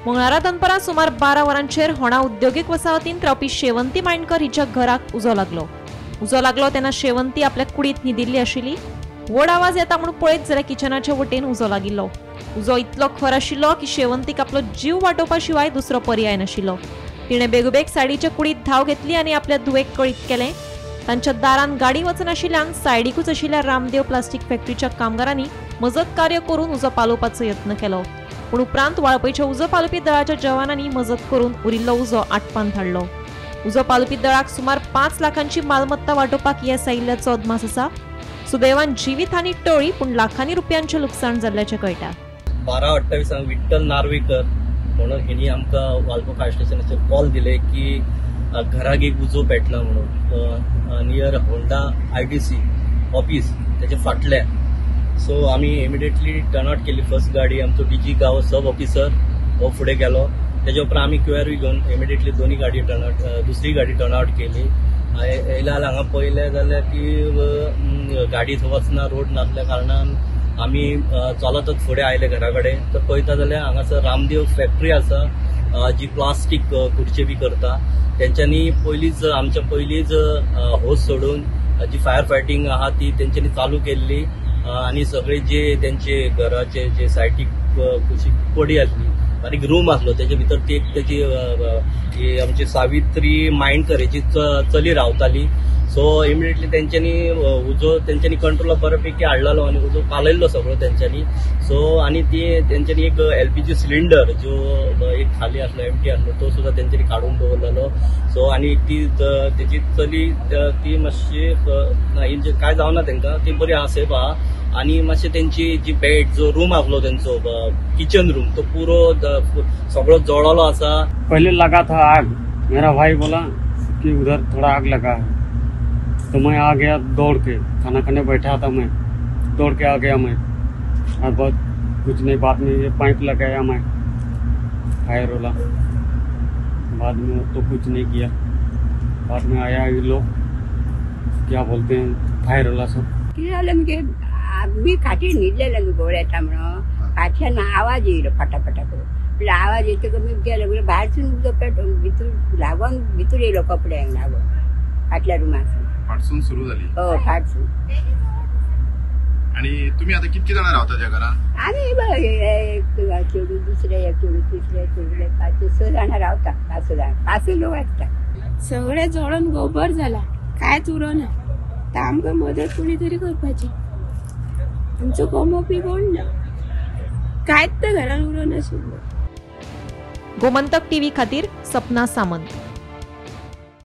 मंगळारा दनपरां सुमार 12 वरांचेर होणा उद्योगीक वसाहतींत रावपी शेवंती मांडकर हिच्या घराक उजो लागलो. उजो लागलो तेन्ना शेवंती आपल्या कुडींत न्हिदिल्ली आशिल्ली. व्हड आवाज येता म्हणून पळयत जाल्यार किचनाचे वटेन उजो लागिल्लो. उजो इतलो खर आशिल्लो की शेवंतीक आपलो जीव वाटोवपा शिवाय दुसरो पर्याय नाशिल्लो. तिणें बेगोबेग सायडीच्या कुडींत धांव घेतली आनी आपल्या धुवेक कळीत केलें. तांच्या दारान गाडी वचनाशिल्ल्यान सायडीकूच आशिल्ल्या रामदेव प्लास्टीक फॅक्टरीच्या कामगारांनी मजत कार्य करून उजो पालोवपाचो यत्न केलो. पूण उपरांत वाळपयच्या उजो पालोवपी दळाच्या जवानांनी मजत करून उरिल्लो उजो आटपान धाडलो. उजो पालोवपी दळाक सुमार 5 लाखांची मालमत्ता वाटोवपाक येस आयिल्ल्याचो अदमास आसा. सुदैवान जिवीत हानी टळ्ळी, पूण लाखांनी रुपयांचें लुकसाण जाल्ल्याचें कळटा. 12:28 विठ्ठल नार्वेकर म्हणून हेणी आमकां वाळपय फायर स्टेशनाचेर कॉल दिले की घराक एक उजो पेटला म्हणून नियर होंडा IDC office त्याच्या फाटल्या. सो आमी इमिडिएटली टर्न आउट केली. फर्स्ट गाडी आमचो डीजी गांव सब ऑफिसर हो फुडें गेलो. तेच्या उपरांत आमी क्यूआरूय घेवन इमिडिएटली दोनी गाडी टर्न आउट, दुसरी गाडी टर्न आउट केली. येयला हांगा पळयलें जाल्यार ती गाडी थंय वचना, रोड नासल्या कारणान आमी चलतच फुडें आयले घरा कडेन. तर पळयता जाल्यार हांगासर रामदेव फॅक्टरी आसा जी प्लास्टीक खुर्चे बी करता. तेंच्यांनी पयलींच आमच्या पयलींच होस सोडून जी फायर फायटींग आहा ती तेंच्यांनी चालू केल्ली आनी सगळे जे तेंचे घराचे जे सायटीक कुशीक पडी आसली, बारीक रूम आसलो तेजे भितर ती एक तेजी आमची सावित्री मांडकर हेची चली रावताली. सो इमिडिएटली तेंच्यांनी उजो तेंच्यांनी कंट्रोला बऱ्यापैकी हाडलेलो आनी उजो पालयल्लो सगळो तेंच्यांनी. सो आनी ती तेंच्यांनी एक LPG cylinder जो एक खाली आसलो, एमटी आसलो, तो सुद्दां तेंच्यांनी काडून दवरलेलो. सो आनी ती तेजी चली ती मातशी काय जावना तेंकां, ती बरी आहा, सेफ आहा. आनी मातशें तेंची जी बेड जो रूम आसलो तेंचो किचन रूम तो पुरो सगळो जळलो आसा. पहले लगा था आग, मेरा भाई बोला कि उधर थोड़ा आग लगा है, तो मैं आ गया दौड़ के. खाना खाने बैठा था मैं, दौड़ के आ गया मैं और बहुत कुछ नहीं. बाद में ये पाइप लगाया मैं फायर वाला, बाद में तो कुछ नहीं किया. बाद में आया ये लोग क्या बोलते हैं फायर वाला सब. कितें जालें म्हणजे आमी खाटीर न्हिदलेले न्हू गोळ येता म्हणून फाटल्यान आवाज येयलो फटाफटा करून. म्हणल्यार आवाज येतकच मी गेले म्हणजे भायरसून उदक पेटोवन भितर लागून भितर येयलो कपड्यांक लागून फाटल्या रुमासून. फाटसून सुरू झाली? हो, फाटसून. आणि तुम्ही आता कितकी जाणां रावता त्या घरात? आमी एक चेडूं, दुसरें एक चेडूं, तिसरें चेडूं, 5-6 जाणां रावता. 5-6 जाणां, 5 लोक आसता. सगळें जळोन गोबर जाला, कांयच उरोना. आतां आमकां मदत कोणी तरी करपाची. आमचो कमोवपी कोण ना, कांयच तर घरान उरोनाशिल्लें. गोमंतक टीव्ही खातीर सपना सामंत.